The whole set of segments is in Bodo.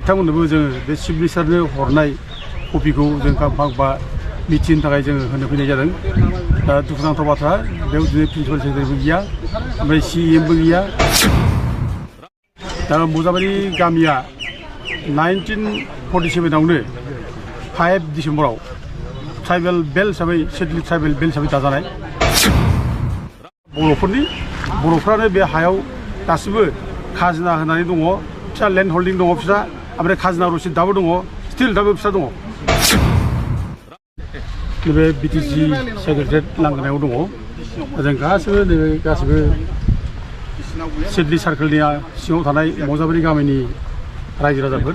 बिथांमोननोबो जोङो बे चिफ मिनिस्टारनो हरनाय कपिखौ जों गांफा गांफा मिथिनो थाखाय जोङो होनो फैनाय जादों। दा दुखुनांथाव बाथ्रा बेयाव दिनै प्रिन्सिपाल सेक्रेटारिबो गैया, ओमफ्राय CEMबो गैया। दा मजाबारि गामिया 1947आवनो 5 डिसेम्बराव ट्राइबेल बेल्ट हिसाबै सेटल ट्राइबेल बेल्ट हिसाबै दाजानाय। बर'फ्रानो बे हायाव दासिमबो खाजोना होनानै दङ, फिसा लेन्ड हल्डिं दङ फिसा, ओमफ्राय खाजोना रसिद दाबो दङ, स्टिल दाबो फिसा दङ। नैबे BTC सेक्रेटारियेट लांगोनायाव दङ। जों गासिबो सिडली सार्कोलनि सिङाव थानाय मजाबारि गामिनि रायजो राजाफोर।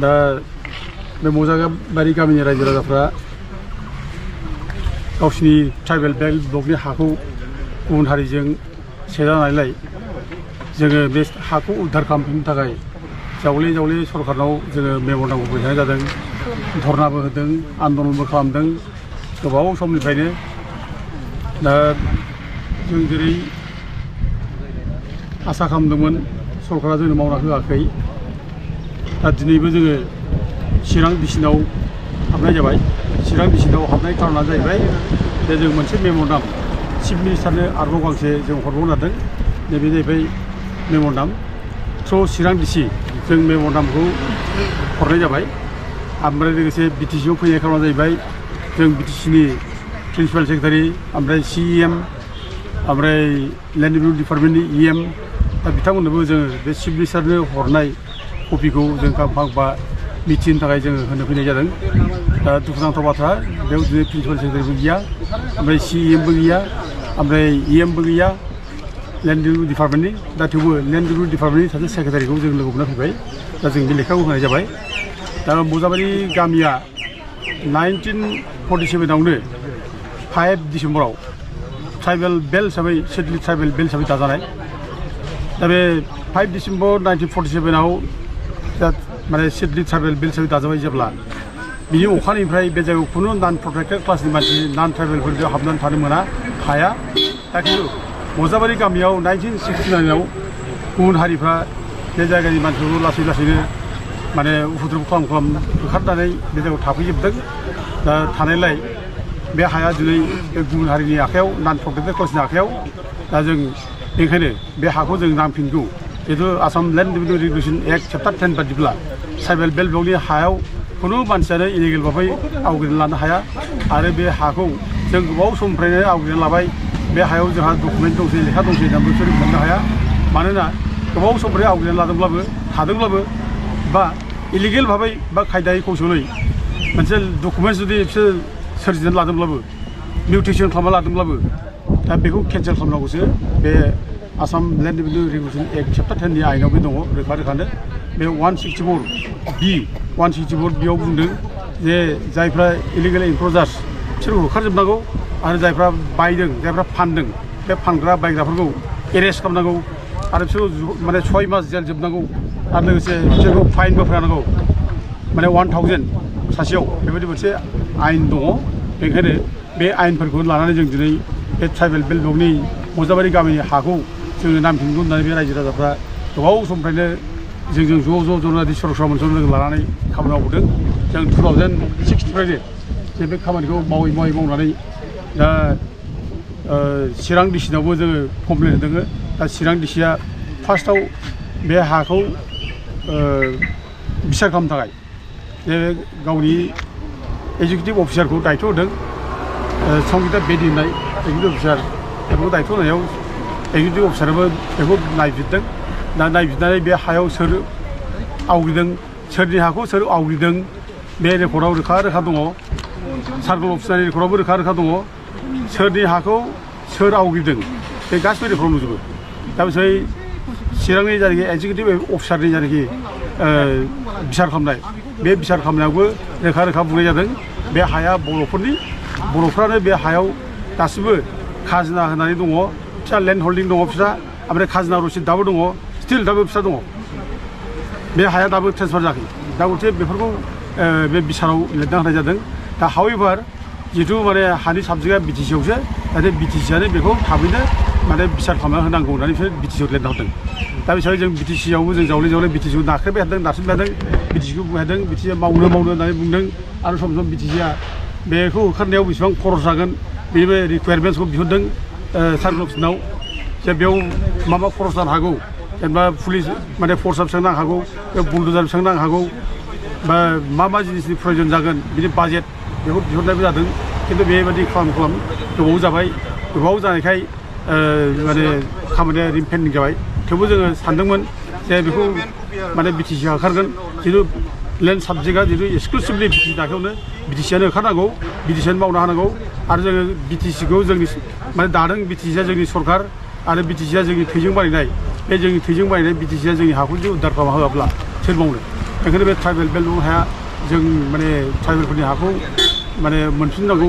दा बे मजाबारि गामिनि रायजो राजाफ्रा गावसिनि ट्राइबेल बेल्ट ब्लकनि हाखौ गुबुन हारिजों सेजानायलाय जोङो बे हाखौ उद्धार खालामफिननो थाखाय जावले सरकारनाव जोङो मेम'रेन्डामखौ हैनाय जादों, धरनाबो होदों, आन्दलनबो खालामदों गोबाव समनिफ्रायनो। दा जों जेरै आसा खालामदोंमोन सरकारा जोंनो मावना होआखै। दा दिनैबो जोङो चिरां डिसिनाव हाबनाय जाबाय। चिरां डिसिनाव हाबनाय कारना जाहैबाय जे जों मोनसे मेम'रेन्डाम चिफ मिनिस्टारनो आरोबाव गांसे जों हरबावनो नागिरदों। नैबे जाहैबाय मेम'रेन्डाम थ्रु चिरां डिसि जों मेम'रेन्डामखौ हरनाय जाबाय। ओमफ्राय लोगोसे BTCआव फैनाय खारना जाहैबाय जों BTCनि प्रिन्सिपाल सेक्रेटारि, ओमफ्राय CEM, ओमफ्राय लेन्ड रिभिनिउ डिपार्टमेन्टनि EM, दा बिथांमोननोबो जोङो बे चिफ मिनिस्टारनो हरनाय कपिखौ जों गांफा गांफा मिथिनो थाखाय जोङो होनो फैनाय जादों। दा दुखुनांथाव बाथ्रा बेयाव दिनै प्रिन्सिपाल सेक्रेटारिबो गैया, ओमफ्राय CEMबो गैया, ओमफ्राय EMबो गैया लेन्ड रिभिनिउ डिपार्टमेन्टनि। दा थेवबो लेन्ड रिभिनिउ डिपार्टमेन्टनि सासे सेक्रेटारिखौ जों लोगो मोनना फैबाय। दा जों बे लेखाखौ होनाय जाबाय। दा मजाबारि गामिया 1947आवनो 5 डिसेम्बराव ट्राइबेल बेल्ट हिसाबै सेटल ट्राइबेल बेल्ट हिसाबै दाजानाय। दा बे 5 डिसेम्बर 1947आव दा माने सेटल ट्राइबेल बेल्ट हिसाबै दाजाबाय जेब्ला, बिनि अखानायनिफ्राय बे जायगायाव खुनु नन प्रटेक्टेड क्लासनि मानसि नन ट्राइबेलफोर बेयाव हाबनानै थानो मोना, हाया। दा खिन्थु मजाबारि गामियाव 1969आव गुबुन हारिफ्रा बे जायगानि मानसिफोरखौ लासैनो माने उपद्रब खालाम होखारनानै बे जायगायाव थाफैजोबदों। दा थानायलाय बे हाया दिनै बे गुबुन हारिनि आखायाव, नन प्रटेक्टेड क्लासनि आखायाव। दा जों बेनिखायनो बे हाखौ जों नांफिनगौ। जिहेतु Assam land revenue regulation act chapter 10 बादिब्ला ट्राइबेल बेल्ट ब्लकनि हायाव खुनु मानसियानो इलिगेल भाबै आवग्रिना लानो हाया। आरो बे हाखौ जों गोबाव समनिफ्रायनो आवग्रिना लाबाय। बे हायाव जोंहा डकुमेन्ट दंसै, लेखा दंसै, दा बिसोर मोननो हाया। मानोना गोबाव समनिफ्राय आवग्रिना थादोंब्लाबो बा इलिगेल भाबै बा खायदायै कौशलै मोनसे डकुमेन्ट जुदि बिसोर सोरजिनानै लादोंब्लाबो, मिउटेसन खालामना लादोंब्लाबो, दा बेखौ केन्सेल खालामनांगौसो। बे Assam land revenue regulation act chapter 10नि आयेनाव बे दङ रोखानो। बे 164 बियाव बुंदों जे जायफ्रा इलिगेल इनक्ल'जार्स बिसोरखौ होखारजोबनांगौ, आरो जायफ्रा बायदों, जायफ्रा फानदों, बे फानग्रा बायग्राफोरखौ एरेस्ट खालामनांगौ, आरो बिसोरखौ माने 6 मास जेल जोबनांगौ, आरो लोगोसे बिसोरखौ फाइनबो फोनांगौ, माने 1000 सासेयाव। बेबायदि मोनसे आयेन दङ। बेनिखायनो बे आयेनफोरखौ लानानै जों दिनै बे ट्राइबेल बेल्ट ब्लकनि मजाबारि गामिनि हाखौ जोङो नांफिनगौ होननानै बे रायजो राजाफ्रा गोबाव समनिफ्रायनो जोंजों ज' जनानै सरासनस्रा लोगो लानानै खामानि मावबोदों। जों 2006निफ्रायनो जे बे खामानिखौ मावनानै दा चिरां डिसिनावबो जोङो कमप्लेन होदों। दा चिरां डिसिया फार्स्टआव बे हाखौ बिसार खालामनो थाखाय जे गावनि एजुकेटिभ अफिसारखौ दायथ' होदों, संगिता बेदी होननाय एजुकेटिभ अफिसार। बेखौ दायथ' होनायाव एजुकेटिभ अफिसाराबो बेखौ नायबिजिरदों। दा नायबिजिरनानै बे हायाव सोर आवग्रिदों, सोरनि हाखौ सोर आवग्रिदों, बे रेकर्डआव रोखा दङ। सार्कल अफिसारनि रेकर्डआवबो रोखा दङ। सोरनि हाखौ सोर आवग्रिदों बे गासिबो रेकर्डआव नुजोबो। दा बिसोर चिरांनि जायनाखि एजुकेटिभ अफिसारनि जायनाखि बिसार खालामनाय, बे बिसार खालामनायावबो रोखा बुंनाय जादों बे हाया बर'फ्रानो बे हायाव दासिमबो खाजोना होनानै दङ, फिसा लेन्ड हल्डिं दङ फिसा, ओमफ्राय खाजोना रसिद दाबो दङ, स्टिल दाबो फिसा दङ। बे हाया दाबो ट्रेन्सफार जायाखै। दा गथे बेफोरखौ बे बिसाराव लिरना होनाय जादों। दा हावेभार जिहेतु माने हानि साबजेक्टआ BTCआवसो, जाहाथे BTCआनो बेखौ थाबैनो माने बिसार खालामना होनांगौ होननानै बिसोर बिटिसिआव लिरना हरदों दा बिसोर जों बिटिसिआवबो जों जावले बिटिसिखौ नाख्रेबबाय थादों नारसिनबाय थादों बिटिसिखौ बुंबाय थादों बिटिसिआ मावनो होननानै बुंदों आरो सम सम बिटिसिआ बेखौ होखारनायाव बेसेबां खरस जागोन बेनिबो रिकुवारमेन्टसखौ बिहरदों सार्कल अफिसनाव जे बेयाव मा खरस जानो हागौ जेनेबा पुलिस माने फर्सआ बेसेबां नांनो हागौ बुलडोजार बेसेबां नांनो हागौ बा मा जिनिसनि प्रयजन जागोन बिनि बाजेट बेखौ बिहरनायबो जादों खिन्थु बेबायदि खालाम गोबाव जाबाय गोबाव जानायखाय माने खामानिया रिपेन्डिं जाबाय थेवबो जोङो सानदोंमोन जे बेखौ माने बिटिसिआ होखारगोन जिथु लेन्ड साबजेक्टआ जिथु एक्सक्लुसिभलि बिटिसि दाखायावनो बिटिसिआनो होखारनांगौ बिटिसिआनो मावनो हानांगौ आरो जोङो बिटिसिखौ जोंनि माने दादों बिटिसिआ जोंनि सरकार आरो बिटिसिआ जोंनि थैजों बानायनाय बे जोंनि थैजों बानायनाय बिटिसिआ जोंनि हाखौ जुदि उद्धार खालामना होआब्ला सोर मावनो बेखायनो बे ट्राइबेल बेल्ट हाया जों माने ट्राइबेलफोरनि हाखौ माने मोनफिननांगौ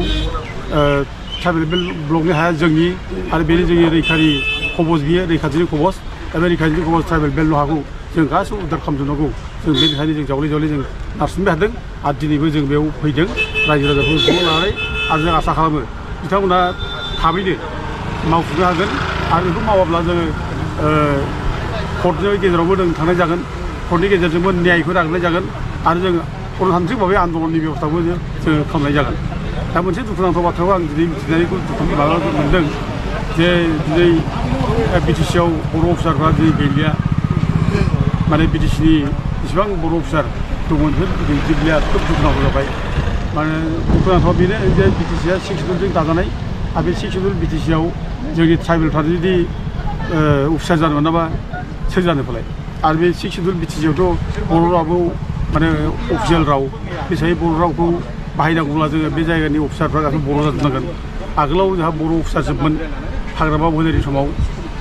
ट्राइबेल बेल्ट ब्लकनि हाया जोंनि आरो बेनो जोंनि रैखारि खबस बियो रैखाथिनि खबस दा बे रैखाथिनि खबस ट्राइबेल बेल्ट हाखौ जों गासैबो उद्धार खालामजोबनांगौ जों बेनिखायनो जों जावले जों नारसिनबाय थादों आरो दिनैबो जों बेयाव फैदों रायजो राजाखौ ज' लानानै आरो जों आसा खालामो बिथांमोना थाबैनो मावफुंनो हागोन आरो बेखौ मावाब्ला जोङो कर्टनि गेजेरावबो जों थांनाय जागोन कर्टनि गेजेरजोंबो न्यायखौ नागिरनाय जागोन आरो जों गणतान्त्रिक आन्दलननि बेबस्थाखौ जोङो खालामनाय जागोन दा मोनसे दुखुनांथाव बाथ्राखौ आं दिनै मिथिनायखौ माबा मोनदों जे दिनै बिटिसिआव बर' अफिसारफ्रा दिनै गैलिया माने बिटिसिनि जेसेबां बर' अफिसार दंमोन बेफोर गैलिया खोब दुखुनांथाव जाबाय माने दुखुनांथाव बेनो जे बिटिसिआ 6 सिडिउलजों दाजानाय आरो बे 6 सिडिउल बिटिसिआव जोंनि ट्राइबेलफ्रा जुदि अफिसार जानो मोनाबा सोर जानो फालाय आरो बे 6 सिडिउल बिटिसिआवथ' बर' रावआबो माने अफिसियेल राव हिसाबै बर' रावखौ बाहायनांगौब्ला जोङो बे जायगानि अफिसारफ्रा गासैबो बर' जाजोबनांगोन आगोलाव जोंहा बर' अफिसारजोबमोन हाग्रामा बोनायनि समाव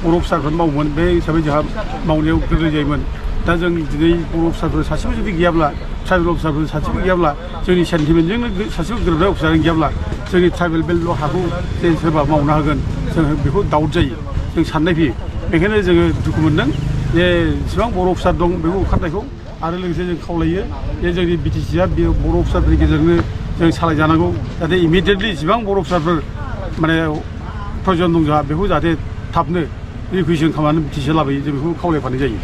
बर' अफिसारफोर मावोमोन बे हिसाबै जोंहा मावनायाव गोरलै जायोमोन दा जों दिनै बर' अफिसारफोर सासेबो जुदि गैयाब्ला ट्राइबेल अफिसारफोर सासेबो गैयाब्ला जोंनि सेन्टिमेन्टजोंनो सासेबो गोरोबनाय अफिसारानो गैयाब्ला जोंनि ट्राइबेल बेल्ट हाखौ जे सोरबा मावनो हागोन जों बेखौ दाउट जायो जों साननाय फैयो बेखायनो जोङो दुखु मोनदों जे जेसेबां बर' अफिसार दं बेखौ ओंखारनायखौ आरो लोगोसे जों खावलायो जे जोंनि बिटिसिआ बे बर' अफिसारफोरनि गेजेरजोंनो जों सालायजानांगौ जाहाथे इमिडियेटलि जेसेबां बर' अफिसारफोर माने प्रयजन दं जोंहा बेखौ जाहाथे थाबनो रिकुइसन खालामनानै बिटिसिआ लाबोयो जों बेखौ खावलायफानाय जायो।